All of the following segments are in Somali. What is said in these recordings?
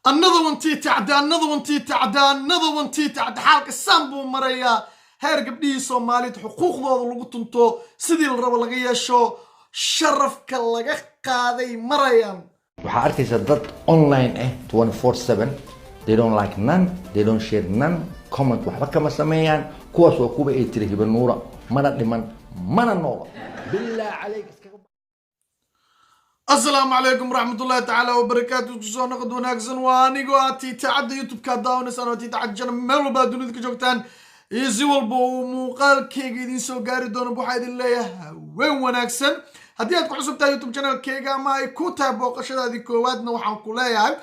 Another one, Tiitacde, another one, Tiitacde, another one, Tiitacde. Xaalka saan buu marayaa, heer gabdhihii Soomaaliyeed xuquuqdooda lagu tunto, sidii la rabo laga yeesho, sharafka laga qaaday marayaan. Waxaa arkaysa dad online ah 24/7. They don't like none, they don't share none, comment waxba kama sameeyaan. Kuwaas waa kuwa ay tiri Hibanuura mana dhiman mana noola, bilaa caleyk iskaga. Asalaamu calaykum waraxmatullahi tacaala wabarakaatu. Kusoo noqod wanaagsan. Waa anigoo ah Tiitacadda YouTube-ka daawanaysaan oo Tiitacad jana. Meel walba aad dunida ka joogtaan iyo si walba uu muuqaalkeyga idiin soo gaari doono, waxaa idin leeyahay haween wanaagsan. Haddii aad ku cusub tahay YouTube channelkeyga ama ay ku tahay booqashadaadii koowaadna, waxaan ku leeyahay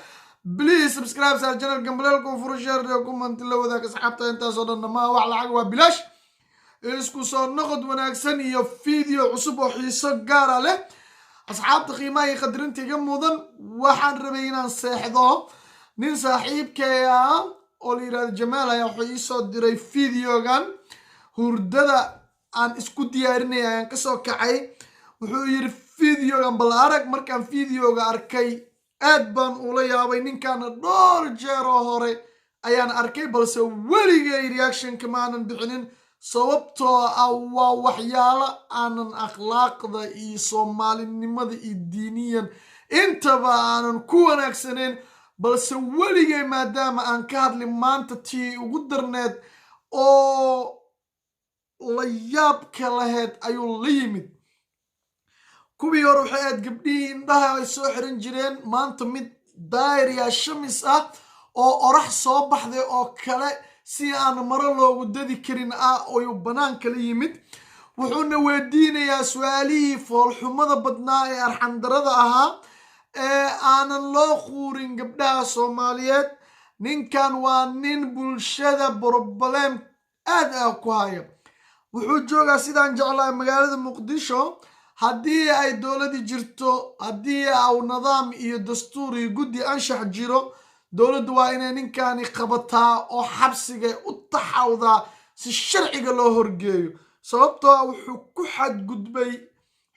please subscribe saar channel, gambaleelka u furo, share iyo comment, la wadaag asxaabta. Intaasoo dhanna maa wax lacag, waa bilaash. Isku soo noqod wanaagsan iyo video cusub oo xiiso gaara leh. Asxaabta qiimaha iyo qadarinta iga mudan, waxaan rabay inaan seexdo. Nin saaxiibkay ah oo la yidhahdo Jamaal ayaa wuxuu iisoo diray videogan. Hurdada aan isku diyaarinaya ayaan kasoo kacay. Wuxuu yidhi, "Videogan bal arag." Markaan videoga arkay, aad baan ula yaabay. Ninkaana dhowr jeer oo hore ayaan arkay, balse weligay reactionka maanan bixinin, sababtoo ah waa waxyaalo aanan akhlaaqda iyo soomaalinimada iyo diiniyan intaba aanan ku wanaagsanayn. Balse weligay maadaama aan ka hadli, maanta tii ugu darneed oo la yaabka lahayd ayuu la yimid. Kuwii hore waxay ahayd gabdhihii indhaha ay soo xiran jireen. Maanta mid daayriya shamis ah oo orax soo baxday oo kale, si aan maro loogu dadi karin ah, ayuu banaanka la yimid. Wuxuuna weydiinayaa su-aalihii foolxumada badnaa ee arxandarada ahaa ee aanan loo quurin gabdhaha Soomaaliyeed. Ninkan waa nin bulshada problem aad ah ku haya. Wuxuu joogaa, sidaan jeclahay, magaalada Muqdisho. Haddii ay dowladii jirto, haddii au nidaam iyo dastuur iyo guddi anshax jiro, dowladdu waa inay ninkani qabataa oo xabsiga u taxawdaa si sharciga loo horgeeyo, sababtoo ah wuxuu ku xadgudbay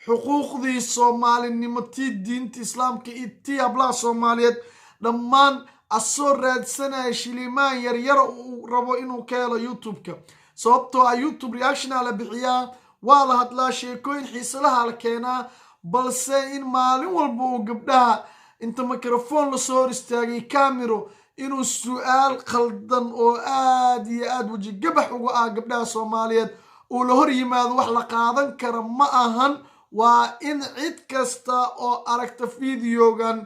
xuquuqdii soomaalinimo, tii diinta Islaamka iyo tii hablaha Soomaaliyeed dhammaan, asoo raadsanaya shilimaan yaryara uu rabo inuu ka helo YouTube-ka, sababtoo ah YouTube reactiona la bixiyaa, waa la hadlaa, sheekooyin xiisalaha la keenaa. Balse in maalin walba uu gabdhaha inta microphone lasoo hor istaagay, camero, inuu su-aal khaldan oo aad iyo aad wejigabax uga ah gabdhaha Soomaaliyeed uu la hor yimaado, wax la qaadan kara ma ahan. Waa in cid kasta oo aragta videogan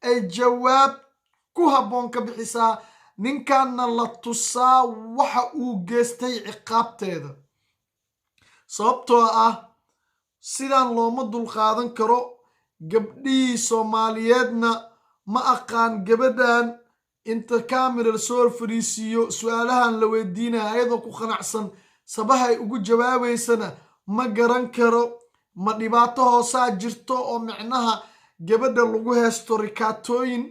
ay jawaab ku habboon ka bixisaa, ninkanna la tusaa waxa uu geystay ciqaabteeda, sababtoo ah sidaan looma dulqaadan karo. Gabdhihii Soomaaliyeedna ma aqaan, gabadhan inta camera lasoo hor fariisiiyo, su-aalahan la weydiinaya ayadoo ku qanacsan, sabahay ugu jawaabaysana ma garan karo. Ma dhibaato hoosaa jirto oo micnaha gabadha lagu heesto rikaatooyin?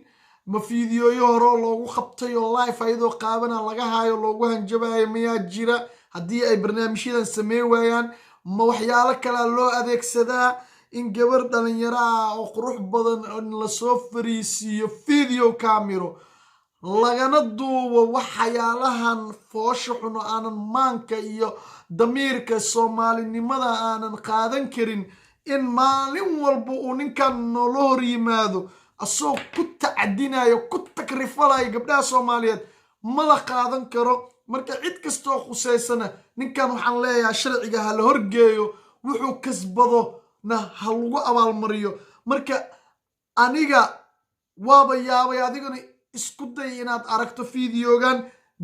Ma fiidiyooyo horeo loogu qabtay oo live ayadoo qaabana laga haayo, loogu hanjabayo mayaa jira haddii ay barnaamijyadan sameyn waayaan? Ma waxyaalo kalea loo adeegsadaa in gabar dhalinyaro ah oo qurux badan in lasoo fariisiiyo video camero, lagana duubo waxyaalahan foosha xun oo aanan maanka iyo damiirka soomaalinimada aanan qaadan karin, in maalin walba uu ninkan noola hor yimaado asagoo ku tacadinayo, ku takrifalayo gabdhaha Soomaaliyeed, ma la qaadan karo. Marka cid kastoo khuseysana, ninkan waxaan leeyahay sharciga ha la horgeeyo, wuxuu kasbado na ha lagu abaalmariyo. Marka aniga waaba yaabay. Adiguna isku day inaad aragto videogan,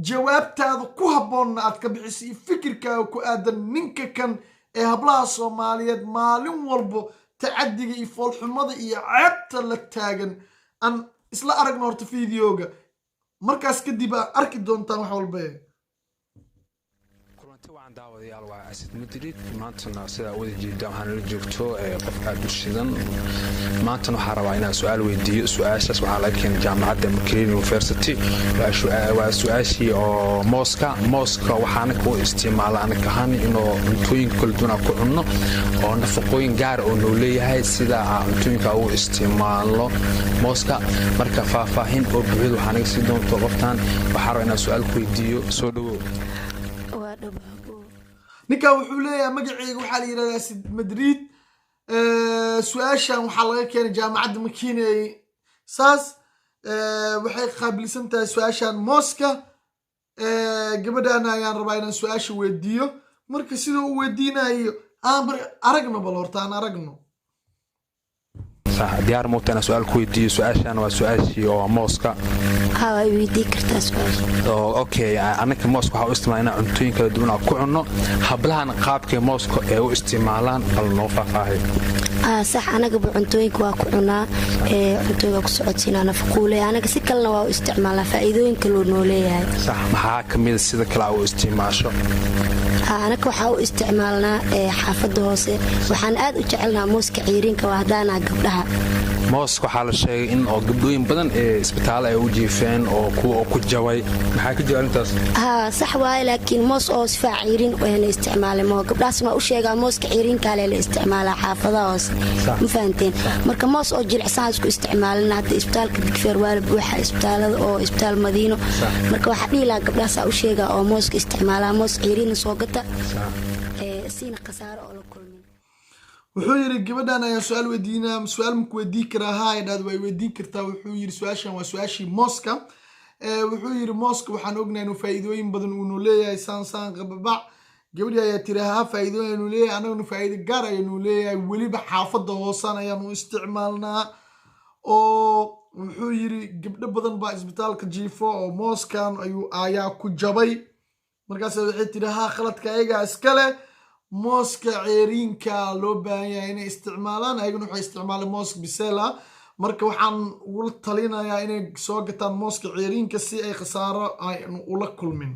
jawaabtaada ku habboonna aad ka bixiso iyo fikirkaaga ku aadan ninka kan ee hablaha Soomaaliyeed maalin walbo tacadiga iyo foolxumada iyo ceebta la taagan. Aan isla aragno horta videoga, markaas kadib aad arki doontaan wax walba. Kulanti Kulanti wacan, daawadayaal. Waa Asad Madrid. Maantana sidaa wada jeeda waxaan la joogto qof aad u shidan. Maantana waxaa rabaa inaan su-aal weydiiyo. Su-aashaas waxaa laga keenay jaamacadda Makerere University. Waa su-aashii oo mooska. Mooska waxaana u isticmaala anaka ahaan inuu cuntooyinka kala duwan aan ku cunno oo nafaqooyin gaara oo noo leeyahay, sida aan cuntooyinka ugu isticmaalno mooska. Marka faahfaahin oo buuxda waxaa naga sii doonto qoftan. Waxaa rabaa inaan su-aal ku weydiiyo. Soo dhawow. Waa dhabaabo. Ninkan wuxuu leeyahay, magaceyga waxaa la yidhahdaa Sid Madrid. Su-aashan waxaa laga keenay jaamacadda Makerere. Saas waxay qaabilsan tahay su-aashan mooska. Gabadhan ayaan rabaa inaan su-aasha weydiiyo. Marka siduu u weydiinayo aan aragno. Bal horta aan aragno. Sax, diyaar moogta inaan su-aal ku weydiiyo? Su-aashan waa su-aashii oo mooska. Haa, waa weydii kartaa su-aasha. Oo okay, anaka mooska waxaa u isticmaala inaan cuntooyin kala duwan aan ku cunno. Hablahan qaabkay mooska ee u isticmaalaan bal noo faahfaahay. Sax, anagaba cuntooyinka waa ku cunaa, ee cuntooyinka ku socodsiinaa, nafaquu leeyahay. Anaga si kalena waa u isticmaalnaa, faa'iidooyin kaloo noo leeyahay. Sax, maxaa ka mida sida kale aa u isticmaasho? Anaga waxaa u isticmaalnaa xaafadda hoose. Waxaan aad u jecelnaha mooska ciiriinka, waa haddaanaa gabdhaha. Mooska waxaa la sheegay in oo gabdhooyin badan ee isbitaallo ay u jiifeen oo kuwa oo ku jabay. Maxaa ka jira arrintaas? Haa, sax waaye, laakiin moos oo sifaa ciiriin la isticmaalay moo. Gabdhahaas waa u sheegaa, mooska ciiriinkaale la isticmaalaa xaafadaha hoose. Ma fahanteen? Marka moos oo jilicsan isku isticmaalina. Hadda isbitaalka Digfeer waa la buuxa, isbitaalada oo isbitaal Madiino. Marka waxaa dhihi lahaa gabdhahaasaa u sheegaa oo mooska isticmaalaa, moos ciiriina soo gata siina khasaaro oo la kulmin. Wuxuu yidhi, gabadhan ayaan su-aal weydiinaa, su-aal maku weydiin karaa? Haa, ay dhahdo, way weydiin kartaa. Wuxuu yidhi, su-aashan waa su-aashii mooska. Wuxuu yidhi, mooska waxaan ognahay inuu faa'iidooyin badan uunu leeyahay, saan saan qababac. Gabadhii ayaa tiri, haa, faa'iidooyin aynu leeyahay, annaguna faa'iido gaar ayanu leeyahay, weliba xaafadda hoosaan ayaanu isticmaalnaa. Oo wuxuu yidhi, gabdho badan baa isbitaalka jiifo oo mooskan ayuu ayaa ku jabay. Markaas waxay tiri, haa, khaladka ayagaa iskale, mooska ceeriinka loo baahan yahay inay isticmaalaan, ayaguna waxay isticmaaleen mooska bisela. Marka waxaan ugula talinayaa inay soo gataan mooska ceeriinka si ay khasaaro aynu ula kulmin.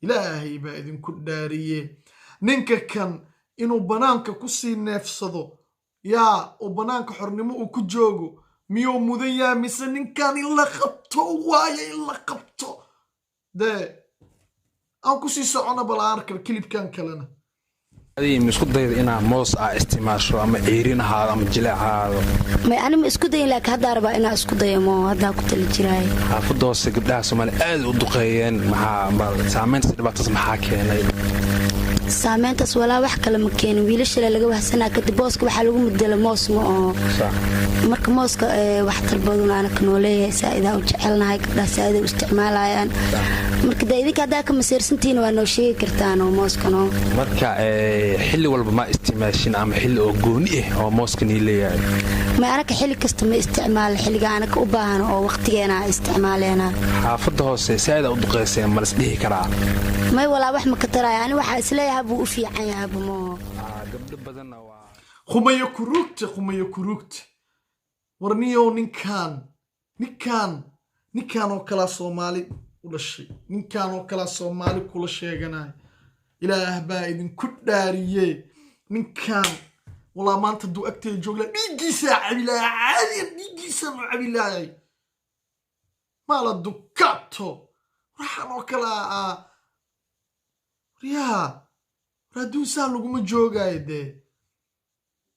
Ilaahay baa idinku dhaariye, ninka kan inuu banaanka kusii neefsado yaa oo banaanka xornimo uu ku joogo miyuu mudan yahay, mise ninkan in la qabto waayo? In la qabto dee. Aan kusii socono, bal aan arka clipkan kalena. Adiga ma isku dayda inaa moos aa isticmaasho, ama ciirin ahaado ama jileec ahaado? May, ani ma isku dayin, laakiin haddaa rabaa inaa isku dayo. Moo haddaa ku tali jiraay. Xaafadda hoose gabdhaha Soomaaliya aad u duqeeyeen. Maxaa saamayntaas, dhibaatadas maxaa keenay? Saameyntaas walaa wax kale ma keenin, wiilashale laga wahsanaa. Kadib booska waxaa lagu mudela moos ma oo. Marka mooska waxtar badan anaka noo leeyahay, saa-idaa u jecelnahay, gabdhaha saa-ida u isticmaalayaan. Marka dee idinka haddaa ka maseersantihiin waa noo sheegi kartaan oo mooskanoo. Marka xilli walba ma isticmaashin ama xilli oo gooni ah oo mooskanii leeyahay? May, anaka xilli kasta ma isticmaalo, xilliga anaka u baahan oo waqtigeena isticmaaleena. Xaafadda hoose saa-ida u duqeyseen, ma las dhihi karaa? May, walaa wax ma ka taraya. Ani waxaa isleeyahay buu u fiican yahay moo. Gabdho badanna waa Khumayo kuruugta, khumayo kuruugta. Warniyow, ninkan oo kalaa Soomaali u dhashay, ninkan oo kalaa Soomaali kula sheeganaya. Ilaah baa idinku dhaariye, ninkan walaa maanta hadduu agteeda joogla dhiiggiisaa cabilaaya, caadiyan dhiiggiisaan u cabilaayay. Maala dukato waxaan oo kalaa ah. Waryaa, war adduun saa laguma joogaayo dee.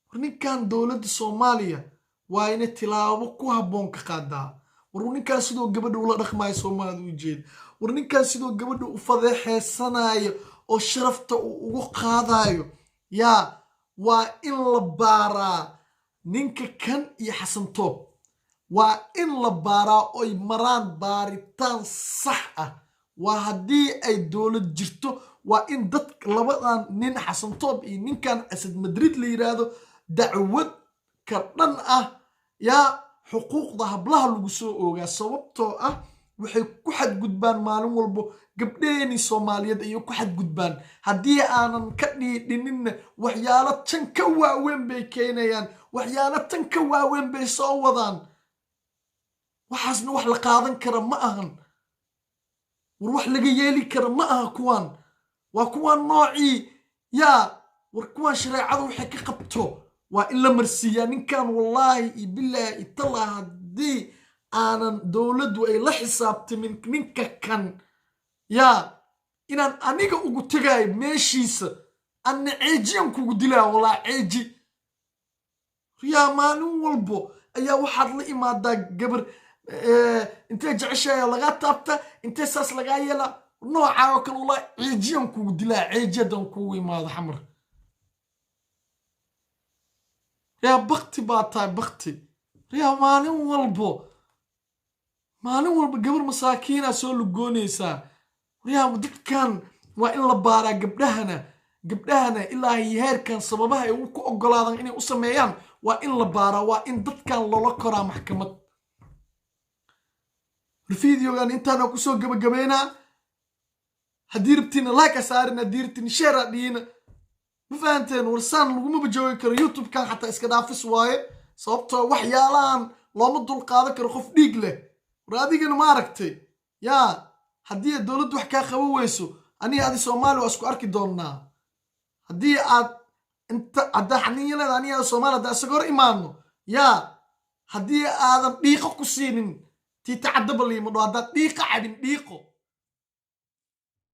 War ninkan dowladda Soomaaliya waa inay tilaabo ku habboon ka qaadaa. War ninkan sidoo gabadha ula dhaqmaayo Soomaalida u jeeda. War ninkan sidoo gabadha u fadeexeysanayo oo sharafta uu ugu qaadayo, yaa waa in la baaraa ninka kan iyo Xasan Toob. Waa in la baaraa oy maraan baaritaan sax ah. Waa haddii ay dowlad jirto, waa in dad labadan nin, Xasan Toob iyo ninkan Asad Madrid la yidhaahdo, dacwad ka dhan ah yaa xuquuqda hablaha lagu soo oogaa, sababtoo ah waxay ku xadgudbaan maalin walbo gabdheeni Soomaaliyeed ayay ku xadgudbaan. Haddii aanan ka dhiidhininna, waxyaalo tan ka waaweyn bay keenayaan, waxyaalo tan ka waaweyn bay soo wadaan. Waxaasna wax la qaadan kara ma ahan. War wax laga yeeli kara ma aha. Kuwaan waa in la baaraa. Waa kuwaan noocii yaa. War kuwaan shareecadu waxay ka qabto waa in la marsiiyaa ninkan. Wallaahi iyo bilaahi iyo tallah, haddii aanan dowladdu ay la xisaabtamin ninka kan, yaa, inaan aniga ugu tegaayo meeshiisa, anna ceejiyan kugu dilaa. Walaa ceeji. Yaa, maalin walbo ayaa waxaad la imaadaa gabar intee jeceshaaya lagaa taabta, intee saas lagaa yeelaa, noocaa oo kale. Walaa ceejiyan kugu dilaa, ceeji haddaan kugu imaado Xamar. Yaa, bakti baa tahay, bakti. Yaa, maalin walbo, maalin walba gabar masaakiinaa soo lugoonaysaa. Yaa, dadkan waa in la baaraa. Gabdhahana ilaa heerkan sababaha ay ku ogolaadaan inay u sameeyaan waa in la baaraa, waa in dadkan loola koraa maxkamad. Videogan intaana kusoo gabagabeynaa. Haddii rabtiina like saarin, haddii rabtiina share dhiina. Ma fahanteen? Warsaan lagumaba joogi karo. YouTube-kan xataa iska dhaafis waaye, sababtoo waxyaalahan looma dulqaadan karo qof dhiig leh. War adigana ma aragtay? Yaa, haddii aad dowladdu wax kaa qaban weyso, aniga adi Soomaali waa isku arki doonnaa. Haddii aad inta haddaa xaninya leeda, aniga adi Soomaali haddaa isaga hor imaadno, yaa, haddii aadan dhiiqo ku siinin, tiita caddaba liima dho. Haddaad dhiiqo cabin, dhiiqo.